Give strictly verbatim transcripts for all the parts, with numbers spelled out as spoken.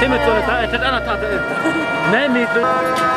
དེ་མི་ཚོ་ད་ཨེ་ཐད་ཨ་ན་ཐག་ཏུ་ཨེ་མེད་མི་ཚོ།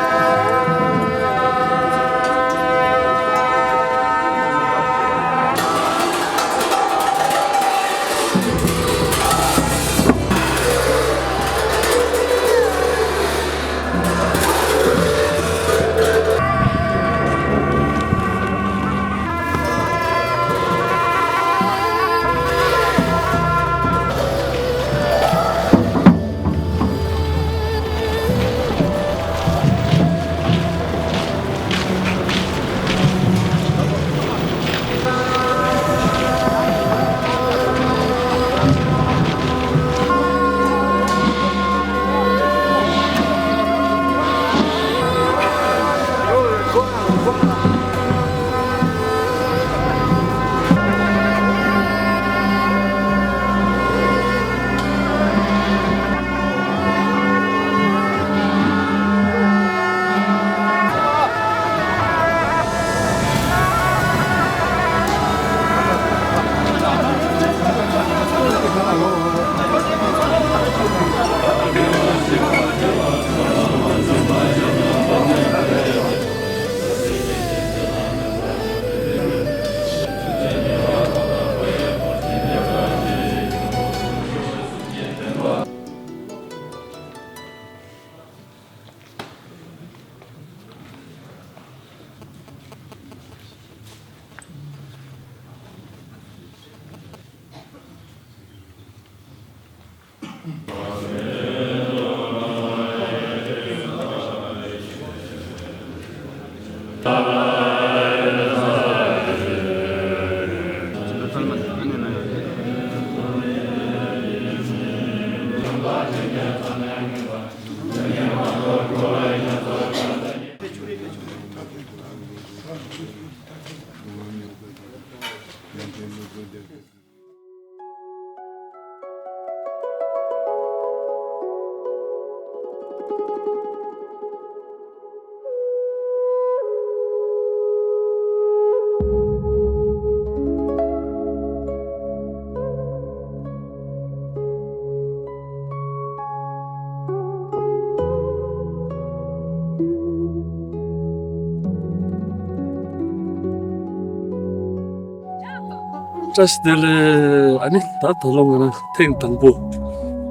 བཀྲ་ཤིས་བདེ་ལེགས། ཨ་ནི་ད་ད་ལོ་ང་རང་ཐེངས་དང་པོ་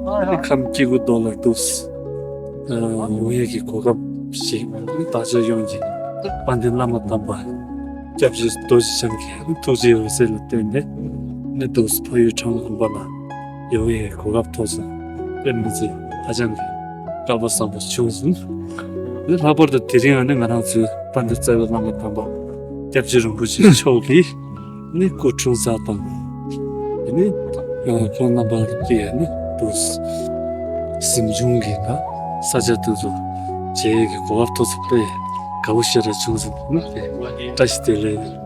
ཨ་ནི་ཁམས་སྐྱེ་རྒུ་མདོ་ལ་འདུག་ཨ། ཡོང་ཡས་ཀྱི་གོ་སྐབས་ཤིག་ཨ་ནི་བདག་ཅག་ཡོངས་ཀྱི་དཔལ་ལྡན་བླ་མ་དམ་པ་སྐྱབས་རྗེ་རྡོ་རྗེ་འཆང་གི་ཨ་ནི་ཐུགས་རྗེའི་འོད་ཟེར་ལ་བརྟེན་ནས་ཨ་ནི་འདུག་ཕ་ཡུལ་ཁྲ་འགུ་དགོན་པ་ལ་ཡོང་ཡས་གོ་སྐབས་ཐོབ་སོང་། དཔེ་མི་སྲིད་ཧ་ཅང་གི་སྐལ་བ་བཟང་པོ་བྱུང་སོང་། ཨ་ནི་ལྷག་པར་དུ་དེ་རིང་ཨ་ནི་ང་རང་ཚོའི་དཔལ་ལྡན་རྩ་བའི་བླ་མ་དམ་པ་སྐྱབས་རྗེ་རིན་པོ་ཆེ་མཆོག་གིས་ནི་སྐུ་འཁྲུངས་ས་དང་། དེ་ནི་ཁོང་རྣམ་པ་ཀྱིས་ནི་དུ་གཟིམ་ཆུང་གི་ན་ས་ཆ་དེ་ཚོ་མཇལ་ཡས་ཀྱི་གོ་སྐབས་ཐོབ་ཚུལ་དཔེ་དགའ་པོ་ཞེ་དྲག་བྱུང་སོང་། ནི་དེ་བཀྲ་ཤིས་བདེ་ལེགས།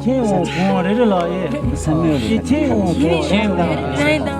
ཐེ་འོང་བོང་རེ་རེ་ལ་ཨེ། ཤི་ཐེ་འོང་བོང་ཤི་ཐེ་འོང་།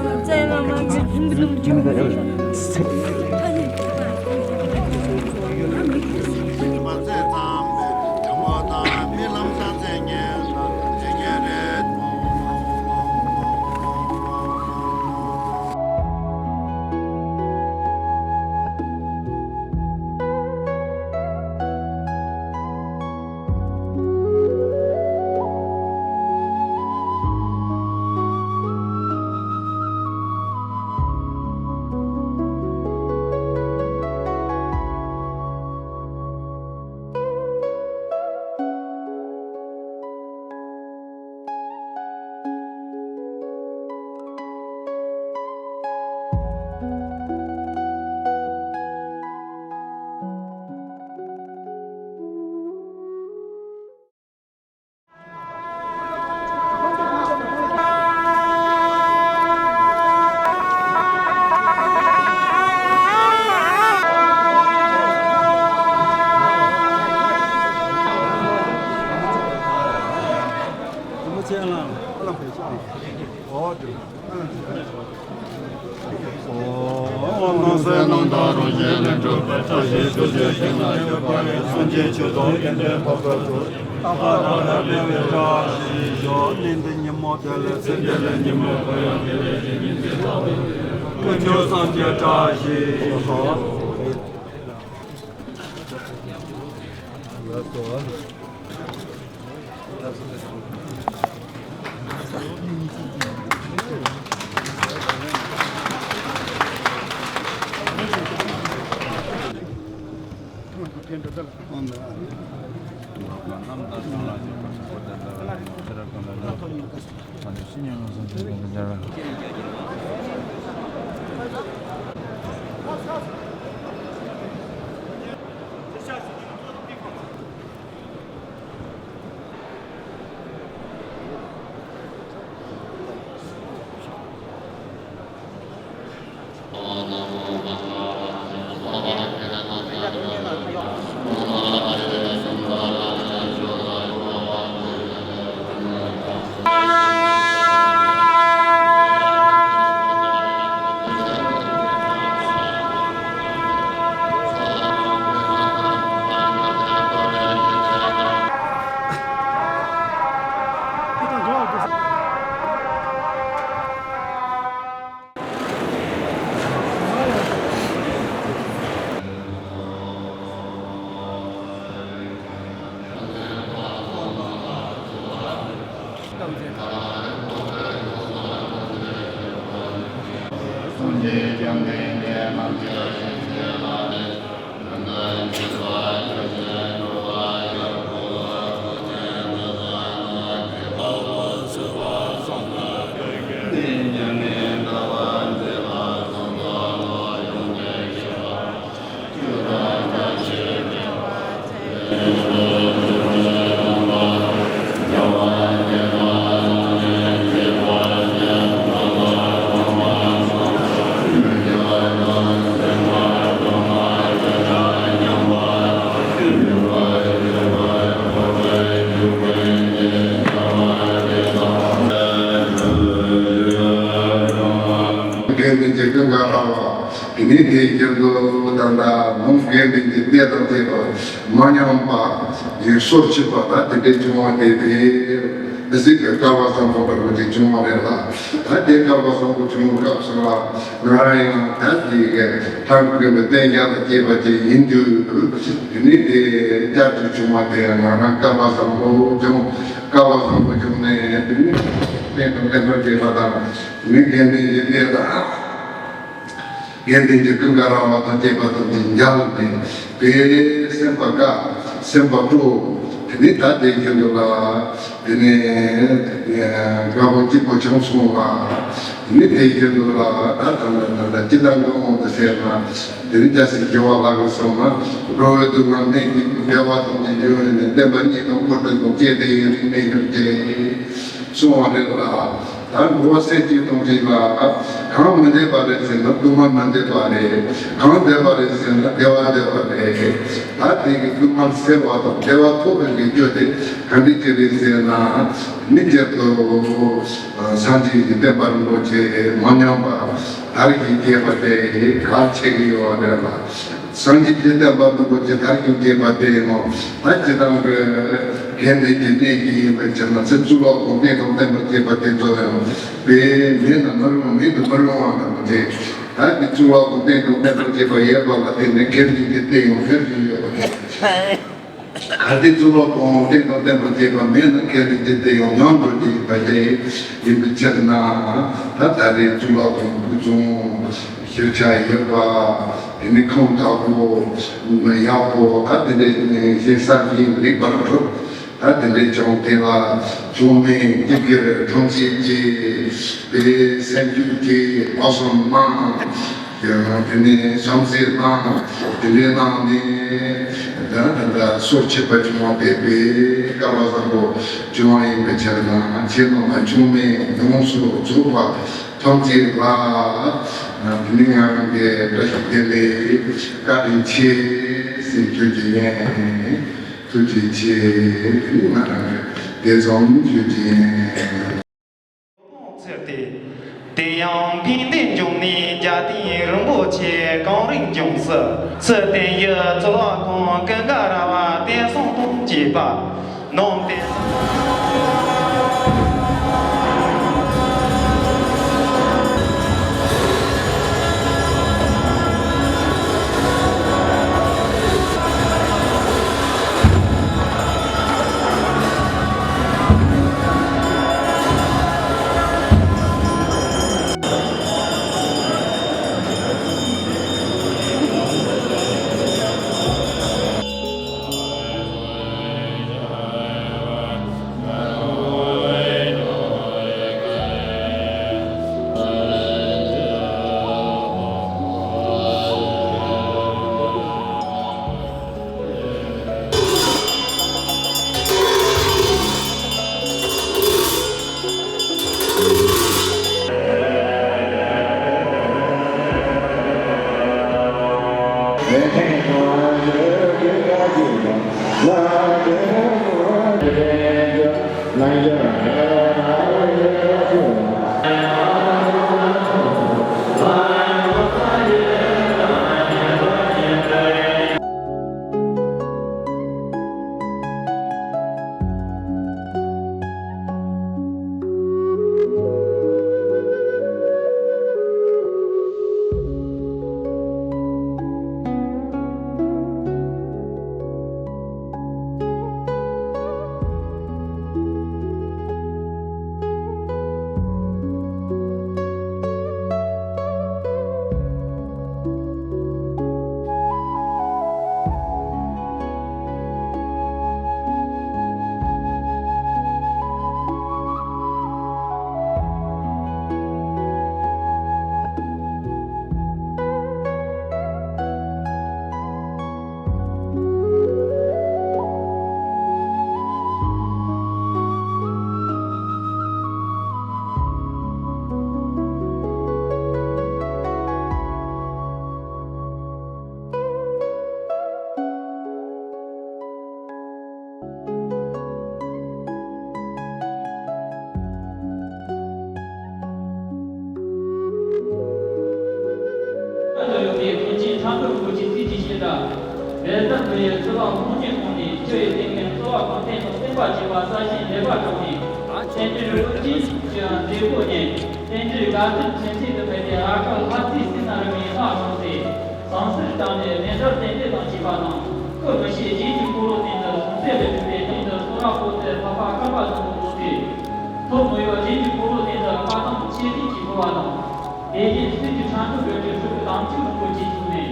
སྣང་སྲིད་རྣམ་དག་རང་བཞིན་ལས་གྲུབ་པའི་བཀྲ་ཤིས་སྤྱོད་ཕྱིར་ཞིང་ན་ཡོད་པ་ཡི་སངས་རྒྱས་ཆོས་ཐོབ་ཡོན་ཏན་འཕགས་པའི་གྲོལ། ཨ་ཧ་ར་ཧ་མེ་བའི་བཀྲ་ཤིས་ཤོག་གནས་འདི་ཉིན་མོ་དེ་ལས་ཚེ་འདི་ལས་ཉིན་མོ་གང་ཡང་དེ་ལས་ཀྱི་ཉིན་མཚན་ལྷག་པའི་ཀུན་ཁྱབ་སངས་རྒྱས་བཀྲ་ཤིས་ཤོག་དགེ་འདུན་གྱི་ཀུན་དགའ་ར་བ། དེ་ནས་དེའི་རྒྱུན་དུ་ད་ལྟ་ནང་དགེ་འདུན་གྱི་སྡེ་དང་བཅས་པ་མ་ཉམས་པ་ཡུལ་སོར་ཆུད་པ་ད་དེ་འདྲའི་བྱུང་བ་དེ་དེ་གཟིགས་པའི་སྐལ་བ་བཟང་པོ་འདྲ་བོ་ཅིག་བྱུང་བ་རེད་ལ། ད་དེ་སྐལ་བ་བཟང་པོ་བྱུང་བའི་སྐབས་སུ་ལ་ང་རང་ཡང་ད་དེ་གི་ཐང་དགོན་པའི་བསྟན་རྒྱ་དང་བཅས་པ་ཅིག་ཡིན་དུས། དེ་ནས་དེ་བསྐྱར་དུ་བྱུང་བ་དེ་ང་རང་སྐལ་བ་བཟང་པོ་བྱུང་། སྐལ་བ་བཟང་པོ་བྱུང་ནས་དེ་ནས་བསྟན་དང་བསྟན་པར་བྱེད་པ་དང་། མི་དགེ་འདུན་གྱི་སྡེ་དང་། དགེ་འདུན་གྱི་ཀུན་དགའ་ར་བ་དང་བཅས་པ་དང་དེ་མཇལ་ཏེ། དེ་སེམས་པ་དགའ། སེམས་པ་སྤྲོ། དེ་ནས་ད་དེ་རྒྱུན་དུ་ལ། དེ་ནས་དགའ་པོ་སྐྱིད་པོ་བྱུང་སོང་ལ། དེ་ནས་དེ་རྒྱུན་དུ་ལ་ད་ད་ད་ད་ད་ཅི་ལྟར་འགྲོ་འོང་དུ་ཟེར་ན། དེ་ནས་སྐྱ་སེར་རྒྱལ་བ་ལྷ་གིས་གསུངས་ན། འགྲོ་བའི་དུས་ན་གནས་ཀྱི་བདེ་བ་དང་ནི་ཡོད་ནས་བསྟན་པ་གཉིས་དང་འཁོར་དུ་དང་བཅས་ཏེ་ཡུན་རིང་གནས་གྱུར་ཅིག་གསུངས་པ་རེད་ལ། ད་འགྲོ་བ་སེམས་ཅན་ཐམས་ཅད་ལ་གང་མི་བདེ་བ་རེད་ཟེར་ན་སྡུག་བསྔལ་མི་བདེ་བ་རེད། གང་བདེ་བ་རེད་ཟེར་ན་བདེ་བ་བདེ་བ་རེད། ད་དེ་གི་སྡུག་བསྔལ་སེལ་བ་དང་བདེ་བ་ཐོབ་པའི་རྒྱུ་དེ་ག་འདྲ་ཅིག་རེད་ཟེར་ན། མི་སྐྱེ་དུ་སངས་རྒྱས་ཀྱི་བསྟན་པ་རིན་པོ་ཆེ་མ་ཉམས་པ་དར་གྱིས་བསྐྱེད་པ་དེ་གལ་ཆེ་གི་ཡོད་རེད་ལ། སངས་རྒྱས་ཀྱི་བསྟན་པ་རིན་པོ་ཆེ་དར་གྱིས་བསྐྱེད་པ་དེ་ཡང་ད་སྤྱིར་བཏང་གི་དགེ་འདུན་གྱི་གནས་ཀྱི་ཡིན་པའི་ཕྱིར་ན་ཚེ་གཙུག་ལག་ཁང་རྟེན་དང་བརྟེན་པར་བཅས་པ་དེ་ཚོ་ཡང་དཔེ་མེད་ན་མི་རུང་མེད་དུ་མི་རུང་བ་དང་དེ་ད་དེ་གཙུག་ལག་ཁང་རྟེན་དང་བརྟེན་པར་བཅས་པ་ཡོད་པ་ལ་བརྟེན་ནས་དགེ་འདུན་གྱི་རྟེན་ཡང་འཕེལ་བཞིན་ཡོད་པ་རེད། གལ་ཏེ་གཙུག་ལག་ཁང་རྟེན་དང་བརྟེན་པར་བཅས་པ་མེད་ན་དགེ་འདུན་གྱི་རྟེན་ཡང་ཉམས་འགྲོ་རྒྱུ་ཡིན་པ་དེ་ཡིན་པའི་ཕྱིར་ན། ད་ད་རེས་གཙུག་ལག་ཁང་ཕུན་སུམ་ཤེས་བྱ་ཡོད་པ་དེ་ནི་ཁང་དག་པོ་ཡག་པོ་ད་དེ་འདྲའི་ཞིག་གསར་བཞེངས་ལེགས་པར་གྲུབ། ད་དེ་འདྲའི་ཀྱང་དེ་ལ་ཚོགས་མི་སྐྱིད་སྒེར་ཁྲོམ་ཆས་ཀྱི་དཔེ་སེམས་ཤུགས་ཀྱི་ཕ་སོམ་མང་། དེ་ནས་བྱམས་བརྩེ་དང་དེ་འདྲའི་ནང་ནས་ད་ད་ལྟ་སོ་སྐྱེས་པ་བྱུང་བ་དེ་དཔེ་སྐལ་བ་བཟང་པོ་བྱུང་བ་ཡིན་པའི་ཕྱིར་ན་ཁྱེད་རྣམ་པ་ཆུང་མས་ཡོངས་སུ་རྫོགས་པ་ཐམས་ཅད་ལ་དེ་ནི་ང་རང་གི་བཀྲ་ཤིས་བདེ་ལེགས་བཀའ་དྲིན་ཆེ་ཟེར་ཞུ་རྒྱུ་ཡིན། ཐུགས་རྗེ་ཆེ། དེ་ནི་ང་རང་གི་དེ་ཙམ་ཞུ་རྒྱུ་ཡིན། ཚེ་སྟེ། དེ་ཡང་ཕན་བདེ་འབྱུང་གནས་རྒྱལ་བསྟན་རིན་པོ་ཆེ་གངས་རིའི་ལྗོངས་སུ། ཚུལ་བསྟན་ཡུལ་གཙུག་ལག་ཁང་ཀུན་དགའ་ར་བ་བསྟན་སྲུང་དང་བཅས་པ་ནང་བསྟན། ཨ་ནི་ཡོད་པའི་དོན་ཆེན་ཁྲ་འགུལ་སྐོར་གྱི་རྩིས་ཀྱི་བཤད་གྲྭ། རེས་གཟའ་བོད་ཡུལ་གཙུག་ལག་ཁང་ཉིད་ཁོངས་ནས་ཆུ་ཡི་སྟེང་ནས་གཙུག་ལག་ཁང་རྟེན་དང་བརྟེན་པ་བཅས་པ་གསར་བཞེངས་ལེགས་པར་གྲུབ་ནས། རྟེན་འབྲེལ་རིན་པོ་ཆེའི་ཆོས་ཡང་མཛད་སྒོ་ནས། རྟེན་འབྲེལ་དགའ་སྟོན་ཁྲིམས་སྲིད་དུ་མེད་པའི་ར་ཁ་ལྷ་རྩེའི་སྲིད་ན་རིང་བའི་སྔགས་བྱུང་སྟེ། ཟངས་གསེར་བཀྲམ་ནས་མཎྜལ་རྟེན་འབྲེལ་དང་བཅས་པ་དང་། སྐུ་མི་ཤེས་རྒྱན་གྱི་འཁོར་ལོ་སྟེང་དུ་ཟངས་གསེར་ལས་གྲུབ་པའི་སྟེང་དུ་གསུང་རབ་པོ་ཏི་འཕགས་པ་ཀརྨ་ཟེར་བའི་གདུང་སྲས། ཐོག་མོ་ཡོད་རྒྱན་གྱི་འཁོར་ལོ་སྟེང་དུ་བཀའ་གདམས་ཆོས་སྡེ་གྱི་འཁོར་བ་དང་། དེ་བཞིན་སྲིད་ཀྱི་ཁྲ་འགུལ་སྒྲོལ་གྱི་སྤྲུལ་སྐུ་དམ་ཆོས་རིན་པོ་ཆེ་བྱུང་ནས།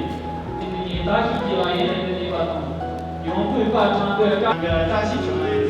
དེ་ནི་བཀྲ་ཤིས་ཀྱི་ལ་ཡིན་ནས་གནས་པ་དང་། ཡོངས་བསྐུལ་བཀའ་ཁྲ་འགུལ་བཀའ་བཀྲ་ཤིས་ཆོས་སྐུའི་